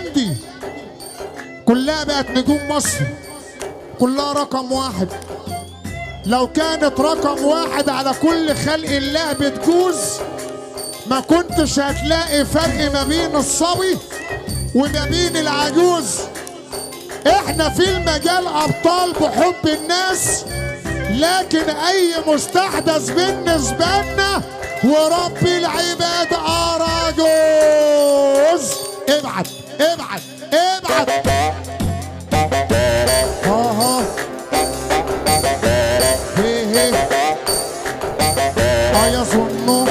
الايام دي كلها بقت نجوم مصر، كلها رقم واحد. لو كانت رقم واحد على كل خلق الله بتجوز، ما كنتش هتلاقي فرق ما بين الصبي وما بين العجوز. احنا في المجال ابطال بحب الناس، لكن اي مستحدث بالنسبة لنا ورب العباد اراجوز. ابعت ابعت ابعت. ها ها هي هي. ايظن